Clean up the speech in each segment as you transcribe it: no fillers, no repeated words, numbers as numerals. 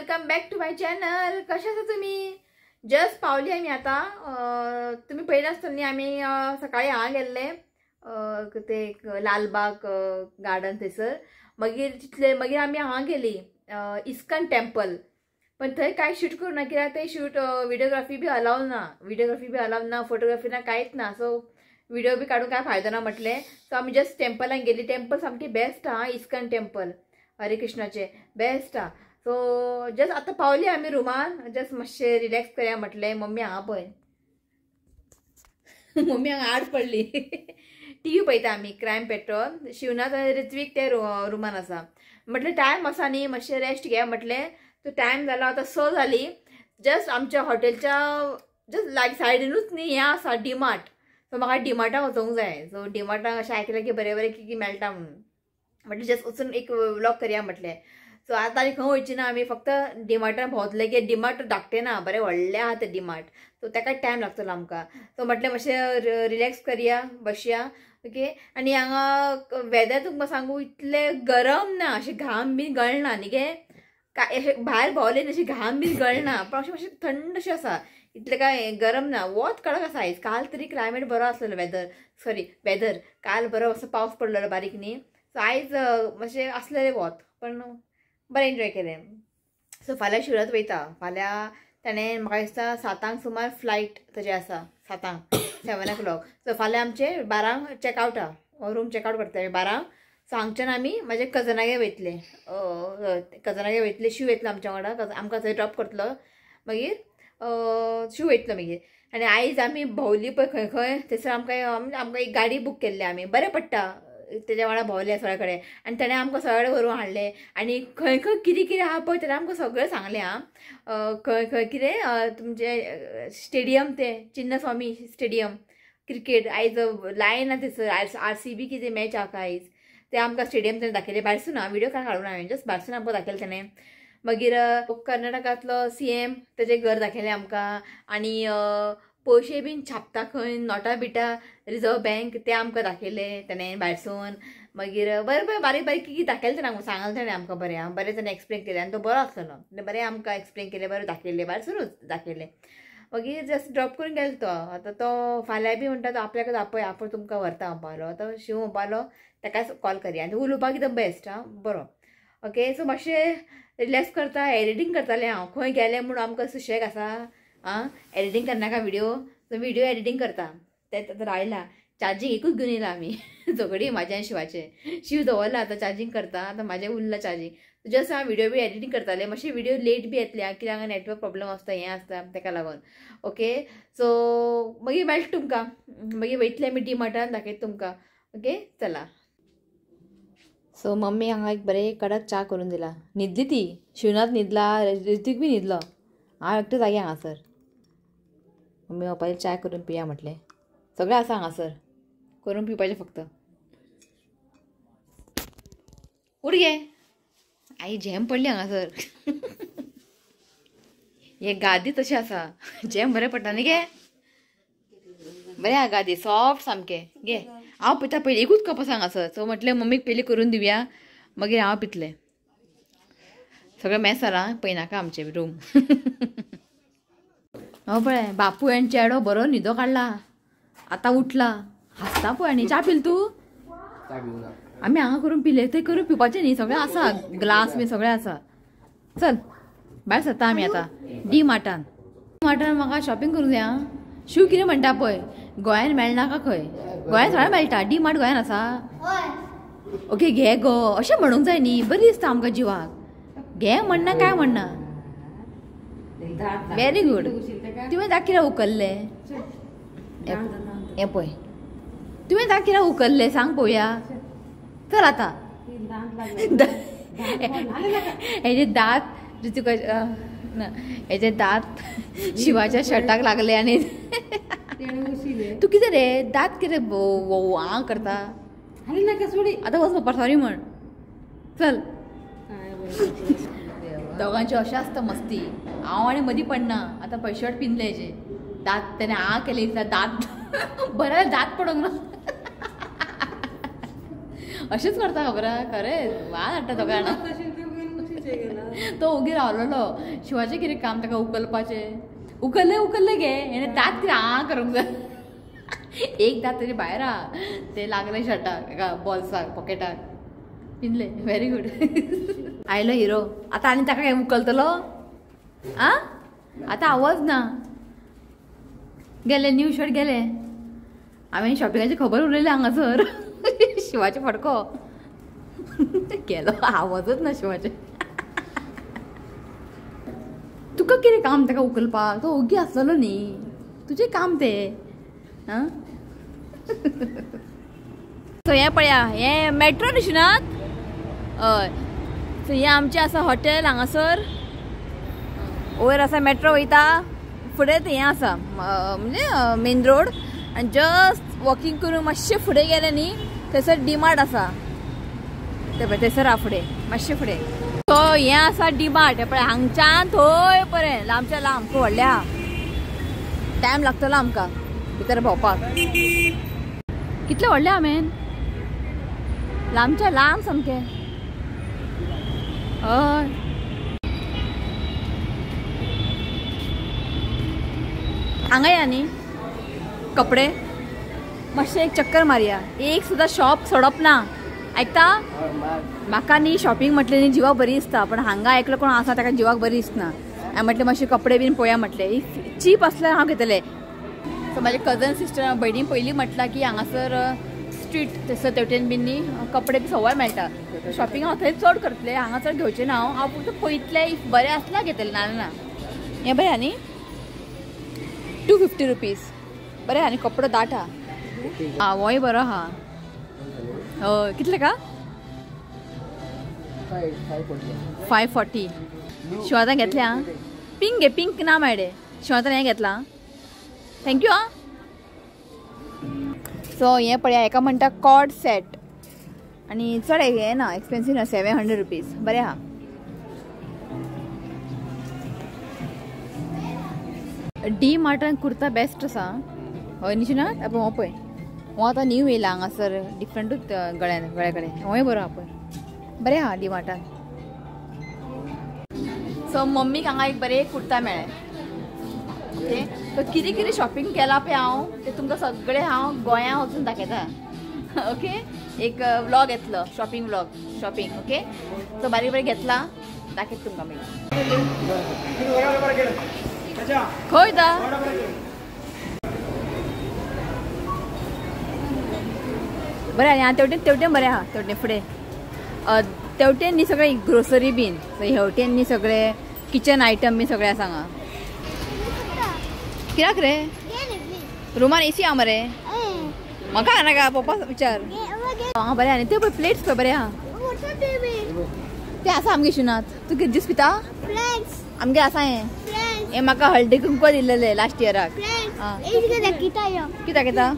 Welcome back to my channel. कशें आसा तुमी? जस्ट पावली आमी आतां. तुमी पळयलें आसतलें न्ही, आमी सकाळीं हांगा गेल्ले ते लालबाग गार्डन थंयसर. मागीर तितले मागीर आमी हांगा गेली इस्कन टेम्पल. पण थंय कांय शूट करूं ना, कित्याक थंय शूट व्हिडिओग्राफी बी अलाव ना, व्हिडिओग्राफी बी अलाव ना, फोटोग्राफी ना, कांयच ना. सो व्हिडिओ बी काडून कांय फायदो ना म्हटलें. सो आमी जस्ट टेम्पलान गेली. टेम्पल सामकें बेस्ट आहा, इस्कन टेम्पल हरे कृष्णाचें बेस्ट आहा. सो जस्ट आतां पावली आमी रुमान, जस्ट मातशें रिलॅक्स करया म्हटलें. मम्मी हांगा पळय, मम्मी हांगा आड पडली. टीव्ही पळयता आमी, क्रायम पेट्रोल. शिवनाथ आनी ऋत्वीक ते रुमान आसा. म्हटलें टायम आसा न्ही, मातशें रेस्ट घेया म्हटलें. तो टायम जालो आतां 6 जाली. जस्ट आमच्या हॉटेलच्या जस्ट लायक सायडीनूच न्ही हें आसा डीमार्ट. सो म्हाका डीमार्टाक वचोंक जाय. सो डीमार्टाक अशें आयकलें की बरें बरें कितें मेळटा म्हणून. म्हटलें जस्ट वचून एक व्लॉग करया म्हटलें. सो आतां आनी खंय वयची ना आमी, फक्त डीमार्टान भोंवतले की डीमार्ट धाकटें ना, बरें व्हडलें आहा तें डीमार्ट. सो ताका टायम लागतलो आमकां. सो म्हटलें मातशें रिलॅक्स करया, बसया. ओके. आनी हांगा वेदर तुमकां सांगू इतलें गरम ना, अशें घाम बीन गळना न्ही गे. काय अशें भायर भोंवलें न्ही, अशें घाम बीन गळना, पण अशें मातशें थंड अशें आसा, इतलें काय गरम ना. वत कडक आसा आयज. काल तरी क्लायमेट बरो आसलेलो, वेदर सॉरी वेदर काल बरो असो पावस पडलेलो बारीक न्ही. सो आयज मातशें आसलेलें वत, पण बरें एन्जॉय केलें. सो फाल्यां शिवरात वयता. फाल्यां ताणें म्हाका दिसता 7 सुमार फ्लायट ताजें आसा, 7 7 o'clock. सो फाल्यां आमचें 12 चॅकआवट आहा, रूम चॅकआवट करता आमी 12. सो हांगच्यान आमी म्हाज्या कजनागेर वयतले, कजनागेर वयतले. शिव येतलो आमच्या वांगडा, आमकां थंय ड्रॉप करतलो, मागीर शिव वयतलो मागीर. आनी आयज आमी भोंवली पळय खंय खंय, थंयसर आमकां आमकां एक गाडी बूक केल्ली आमी, बरें पडटा तेज्या वांगडा भोंवले सगळे कडेन. आनी ताणें आमकां सगळे कडेन व्हरून हाडलें. आनी खंय खंय कितें कितें आहा पळय ताणें आमकां सगळें सांगलें. आं, खंय खंय कितें तुमचें स्टेडियम, तें चिन्नस्वामी स्टेडियम क्रिकेट आयज लायन आहा थंयसर, RCB कितें मॅच आहा आयज, तें आमकां स्टेडियम ताणें दाखयलें. भायरसून आं, व्हिडियो कांय काडूंक ना हांवें, जस्ट भायरसून आमकां दाखयलें ताणें. मागीर कर्नाटकांतलो CM ताजें घर दाखयलें आमकां. आनी पयशे बीन छापता खंय, नोटां बिटां रिजर्व बँक, तें आमकां दाखयलें ताणें भायरसून. मागीर बरें बरें बारीक बारीक कितें दाखयलें ताणें आमकां, सांगलें ताणें आमकां बरें आं, बरें ताणें एक्सप्लेन केलें. आनी तो बरो आसलेलो, ताणें बरें आमकां एक्सप्लेन केलें, बरें दाखयलें, भायरसुनूच दाखयलें. मागीर जस्ट ड्रॉप करून गेलो तो. आतां तो फाल्यां बी म्हणटा तो आपल्याकच आपय, आपूण तुमकां व्हरता म्हणपालो. आतां शिव म्हणपालो ताकाच कॉल करया. आनी उलोवपाक एकदम बेस्ट आं, बरो. ओके. सो मातशें रिलॅक्स करता, एडिटींग करतालें हांव. खंय गेलें म्हूण आमकां सुशेग आसा आं, एडिटींग करनाका व्हिडिओ, सो व्हिडिओ एडिटींग करता. तें आतां रायला चार्जींग एकूच घेवन येयला आमी झगडी म्हाजें आनी शिवाचें. शिव दवरला आतां चार्जींग करता, आतां म्हाजें उरलां चार्जींग. जस्ट हांव व्हिडिओ बी एडिटींग करतालें. मातशें व्हिडिओ लेट बी येतले कित्याक हांगा नेटवर्क प्रॉब्लम आसता, हें आसता, ताका लागून. ओके. सो मागीर मेळटा तुमकां, मागीर वयतले आमी डीमार्टान, दाखयता तुमकां. ओके, चला. सो मम्मी हांगा एक बरें कडक च्या करून दिला. न्हिदली ती, शिवनाथ न्हिदला, ऋत्वीक बी न्हिदलो, हांव एकटें जागें हांगासर. मम्मी पप्पाली च्या करून पिया म्हटलें. सगळें आसा हांगासर, करून पिवपाचें फक्त. उठ गे आई, झेम पडली हांगासर. हे गादी तशी आसा, झेम बरें पडटा न्ही गे, बरें आहा गादी, सॉफ्ट सामकें. गे हांव पिता पयलीं, एकूच कप आसा हांगासर. सो म्हटलें मम्मीक पयलीं करून दिवया, मागीर हांव पितलें. सगळें मॅस जालां, पळयनाका आमचें रूम. हो पळय बापू आनी चेडो बरो न्हिदो काडला, आतां उठला, हांसता पळय. आनी च्या पिल तूं? आमी हांगा करून पिले, थंय करून पिवपाचें न्ही, सगळें आसा, ग्लास बी सगळें आसा. चल भायर सरता आमी आतां डीमार्टान. डीमार्टान म्हाका शॉपिंग करूंक जाय. आं, शिव कितें म्हणटा पळय, गोंयान मेळना का खंय? गोंयान सगळें मेळटा, डीमार्ट गोंयान आसा. ओके घे गो, अशें म्हणूंक जाय न्ही, बरें दिसता आमकां जिवाक. घे म्हणना काय म्हणना. Very good. तुवें दाग कित्याक उखल्लें? हें पळय, तुवें दाग कित्याक उखल्लें सांग पळोवया. चल आतां हेजे दांत ऋतिका ना, हेजे दांत शिवाच्या शर्टाक लागले. आनी तूं कितें रे दांत कितें आं करता? आतां वच पप्पा सॉरी म्हण. चल. दोगांची अशें आसता मस्ती. हांव आनी मदीं पडना. आतां पळय शर्ट पिंजलें हेजें, दांत तेणें आं केलें दिसता, दांत बरें दांत पडूंक ना. अशेंच करता खबर आहा, खरें वाज हाडटा दोगां जाणां. तो ओगी रावलेलो. शिवाचें कितें काम ताका उखलपाचें? उखल्लें उखल्लें गे हेणें दांत कितें आं करूंक जाय. एक दांत तरी भायर आहा तें लागलें शर्टाक एका बॉल्साक पॉकेटाक पिंदलें. Very good. आयलो हिरो. आतां आनी ताका उखलतलो? आं आतां आवाज ना. गेले न्यू शर्ट गेले. हांवें शॉपिंगाची खबर उरयली हांगासर. शिवाचे फटको गेलो. आवाजच ना शिवाचे. तुका कितें काम ताका उखलपाक? तो ओगी आसतलो न्ही, तुजें काम तें. आं सो हें पळया, हें मेट्रो न्ही? हय. सो हें आमचें आसा हॉटेल हांगासर. वयर आसा मेट्रो वयता, फुडें हें आसा म्हणजे मेन रोड. आनी जस्ट वॉकिंग करून मातशें फुडें गेलें न्ही थंयसर डीमार्ट आसा. तें पळय थंयसर आहा फुडें मातशें फुडें. सो हें आसा डीमार्ट. हें पळय हांगच्यान थंय पर्यंत लांबच्या लांब खूब व्हडलें आहा. टायम लागतलो आमकां भितर भोंवपाक. कितलें व्हडलें आहा मेन, लांबच्या लांब सामकें. हय हांगा या न्ही कपडे मातशें एक चक्कर मारया. एक सुद्दां शॉप सोडप ना. आयकता म्हाका न्ही शॉपिंग म्हटलें न्ही जिवाक बरी दिसता, पण हांगा एकलो कोण आसा ताका जिवाक बरी दिसना. हांवें म्हटलें मातशे कपडे बीन पळोवया म्हटलें. चीप आसल्यार हांव घेतलें. सो म्हाजे कजन सिस्टर भयणीन पयलीं म्हटलां की हांगासर स्ट्रीट थंयसर तेवटेन बीन न्ही कपडे बी सवाय मेळटा. शॉपिंग हांव थंय चड करतलें, हांगा चड घेवचें ना हांव. हांव फक्त पळयतलें, if बरें आसल्यार घेतलें, ना ना. हें बरें आहा न्ही 250 रुपीज. बरें आहा न्ही, कपडो दाट आहा. आं होय बरो आहा. हय कितले का? 540. शिवातान घेतलें आं. पिंक घे, पिंक ना मेळ्ळे. शिवातान हें घेतलां. Thank you आं. सो हें पळया, हेका म्हणटा कॉर्ड सेट. आनी चड हें ना एक्सपेन्सीव ना, 700 रुपीज. बरें आहा. डी मार्टान कुर्ता बेस्ट आसा. हय न्ही शिनाथ? हो पळय हो आतां न्यू येयला हांगासर, डिफरंटूच गळ्यान गळ्या कडेन. होय बरो आहा पळय, बरें आहा डी मार्टान. सो मम्मीक हांगा एक बरें कुर्ता मेळ्ळें. ओके, सो कितें कितें शॉपिंग केलां पळय हांव तें तुमकां सगळें हांव गोंया वचून दाखयता. ओके, एक व्लॉग येतलो, shopping vlog, shopping. Okay, so बारीक बारीक घेतला दाखयता तुमकां मागीर. खंय वयता? बरें आहा तेवटेन, तेवटेन बरें आहा. तेवटेन फुडें तेवटेन न्ही सगळें ग्रोसरी बीन, हेवटेन न्ही सगळें किचन आयटम बी सगळें आसा हांगा. कित्याक रे? रुमान एसी आहा मरे. म्हाका नाका पप्पा विचार. हांगा बरें आहा न्ही ते पळय प्लेट्स पळय बरें आहा. ते आसा आमगे शिनात. तूं कितें ज्यूस पिता? आमगे आसा हें. हें म्हाका हळदी कुंकू दिल्लेलें लास्ट इयराक. कितें दाखयता?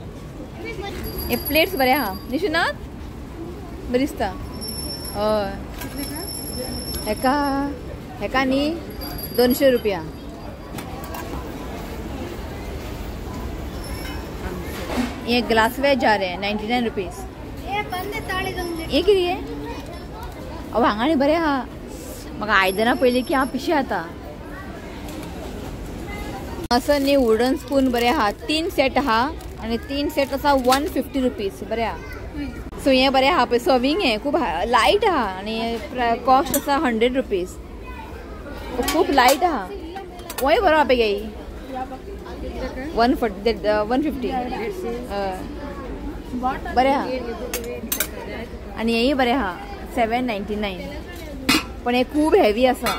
हे प्लेट्स बरे आहा न्ही शिनात? बरी दिसता. हय हेका हेका न्ही 200 रुपया. हे ग्लासवेर जार आहे 99 रुपीज. हे कितें हें? अहो हांगा न्ही बरें आहा. म्हाका आयदनां पळयलीं की हांव पिशें जाता. हांगासर न्ही वुडन स्पून बरें आहा. 3 सेट आहा आनी 3 सेट आसा 150 रुपीज. बरें आहा. सो हें बरें आहा पळय, सर्वींग हें खूब लायट आहा आनी कॉस्ट आसा 100 रुपीज. खूब लायट आहा. होय बरो आहा पळय गे 140 150. बरें आहा. आनी हेंय बरें आहा 799. पण हें खूब हेवी आसा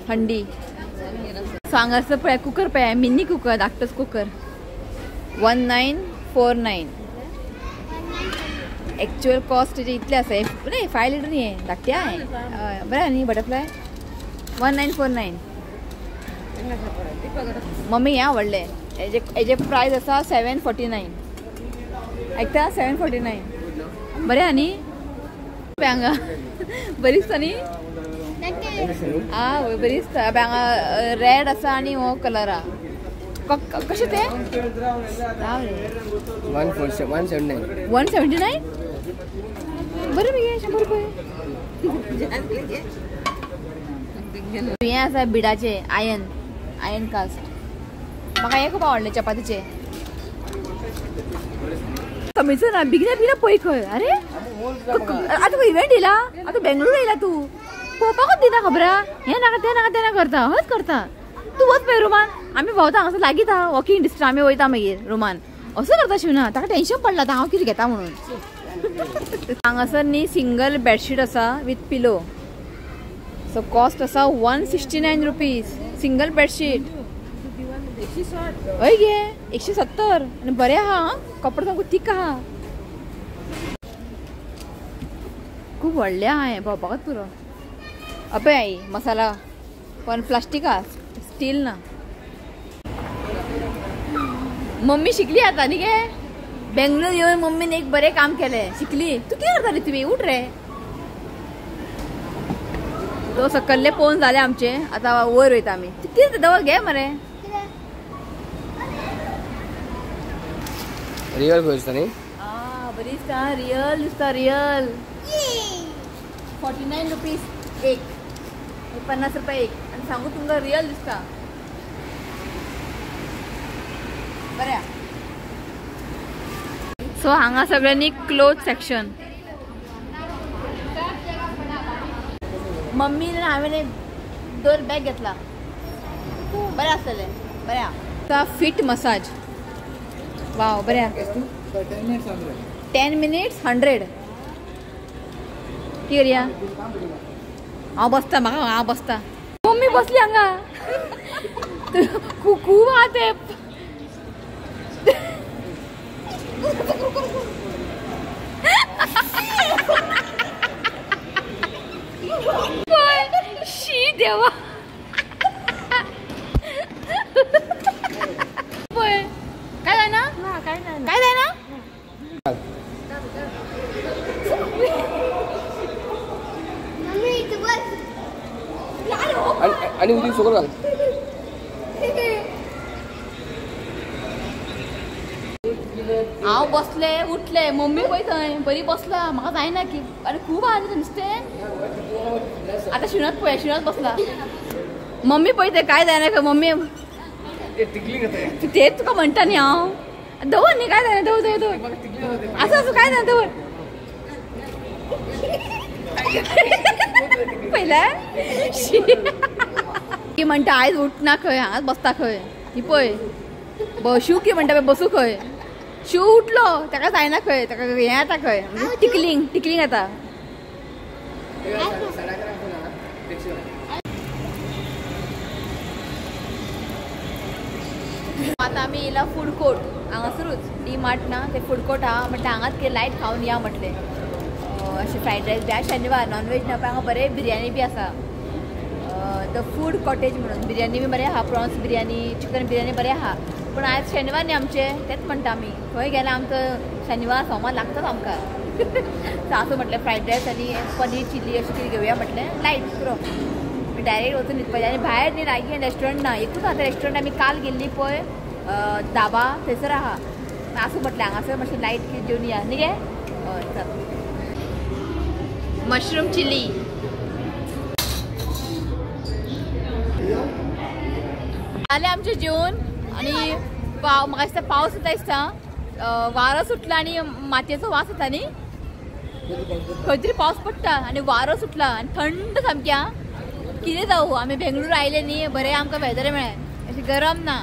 हंडी. सो हांगासर पळय कुकर पळय, मिनी कुकर, धाकटोच कुकर 1949. एक्चुअल कॉस्ट तेजे इतले आसा. न्ही 5 लिटर न्ही हें धाकटें आहा हें. हय बरें आहा न्ही बटरफ्लाय 1949. मम्मी हें आवडलें. हेजे प्रायस आसा 749. आयकता 749. बरें आहा न्ही हांगा बरी दिसता न्ही? आं वय बरी दिसता. हांगा रेड आसा आनी हो कलर आहा. कशें तें? 179. बरें मगे 100 रुपये. हें आसा बिडाचें आयन आयन कास्ट. म्हाका हें खूब आवडलें चपातीचें. कमीच ना बेगिना बेगिना पळय खंय. अरे आतां खंय इव्हेंट येयला, आतां बेंगलोर येयला, तूं पळोवपाकूच दिना खबरा. हें नाका तें नाका तें नाका करता, हच करता. तूं वच पळय रुमान, आमी भोंवता हांगासर लागींच आहा वॉकिंग डिस्टन्स, आमी वयता मागीर रुमान. असो करता शिवना, ताका टेंशन पडलां आतां हांव कितें घेता म्हणून. हांगासर न्ही सिंगल बेडशीट आसा विथ पिलो. सो कॉस्ट आसा 169 रुपीज सिंगल बेडशीट. हय गे 170. आनी बरें आहा कपडो सामको थीक आहा, खूब व्हडलें आहा हें, भोंवपाकच पुरो. अबे आई मसाला पण प्लास्टीक आहा, स्टील ना. मम्मी शिकली आता न्ही गे, बेंगलोर येवन मम्मीन एक बरें काम केलें, शिकली. तूं कितें करता रे तुमी, उठ रे. तो सकल्ले पळोवन जाले आमचे, आतां वयर वयता आमी. तूं कितें दवर घे मरे. रियल दिसता न्ही? बरी दिसता, रियल दिसता, रियल. 49 रुपीज एक, 50 रुपया एक. आनी सांगू तुमकां रियल दिसता बऱ्या. सो हांगा सगळ्यांनी क्लोथ सेक्शन. मम्मीन हांवें एक 2 बॅग घेतला, बरें आसतलें, बरें. फिट मसाज, वाव बरें. 10 मिनिट्स 100. कितें करया, हांव बसता, म्हाका हांव बसता. मम्मी बसली हांगा, खूब आहा ते. शी देवा, पळय काय जायना, काय जायना. आणि उदी सुकर घाल. हांव बसले उठले, मम्मी पळय थंय बरी बसला, म्हाका जायना की. अरे खूब आहा न्ही नुस्तें. आतां शिणत पळय, शिणत बसला. मम्मी पळय तें काय जायना खंय. मम्मी तेच तुका म्हणटा न्ही हांव, दवर न्ही काय जायना, दवर दवर दवर. आसा आसूं काय जायना दवर. पयल्या की म्हणटा आयज उठना खंय, हांगाच बसता खंय. ही पळय बशू की म्हणटा पळय बसूं खंय. शिव उठलो, ताका जायना खंय, ताका हें येता खंय, टिकलिंग टिकलिंग येता. आतां आमी येयला फूड कोर्ट, हांगासरूच डी मार्ट ना ते फूड कोर्ट आहा. म्हटलें हांगाच कितें लायट खावन या म्हटलें. अशें फ्रायड रायस बी आयज शनिवार नॉनवेज ना, पण हांगा बरें बिरयानी बी आसा. The food cottage म्हणून बिरयानी बी बरें आहा, प्रॉन्स बिरयानी, चिकन बिरयानी बरें आहा. पूण आयज शनिवार न्ही आमचे, तेंच म्हणटा आमी खंय गेल्यार आमकां शनिवार सोमार लागताच आमकां. आसूं म्हटलें फ्रायड रायस आनी पनीर चिली अशें कितें घेवया म्हटलें, लायट पुरो. डायरेक्ट वचून न्हिदपाचें. आनी भायर न्ही लागीं रेस्टॉरंट ना, एकूच आतां रेस्टॉरंट आमी काल गेल्ली पळय दाबा थंयसर आहा. आसूं म्हटलें हांगासर मातशें लायट कितें जेवन या न्ही गे. हय चल. मशरूम चिली जालें आमचें जेवन. आनी म्हाका दिसता पावस येता दिसता, वारो सुटला आनी मातयेचो वास येता न्ही, खंय तरी पावस पडटा आनी वारो सुटला आनी थंड सामकें. आं कितें जावं, आमी बेंगलोर आयले न्ही, बरें आमकां वेदर मेळ्ळें, अशें गरम ना.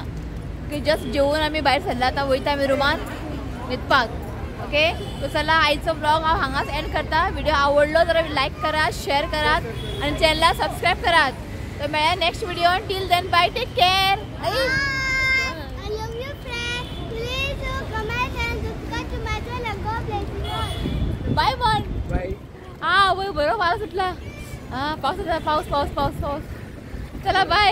जस्ट जेवन आमी भायर सरला, आतां वयता आमी रुमान न्हिदपाक. ओके सो चला आयचो व्लॉग हांव हांगाच एंड करता. व्हिडिओ आवडलो जाल्यार लायक करात, शेअर करात आनी चॅनलाक सबस्क्रायब करात. तर मेळया next video. Till then bye, take care. I love you friends. Please comment and subscribe to my channel. God bless you all. Bye bye. Bye. हा वय बरो पावस सुटला. हा पावस पावस पावस पावस पावस. चला बाय.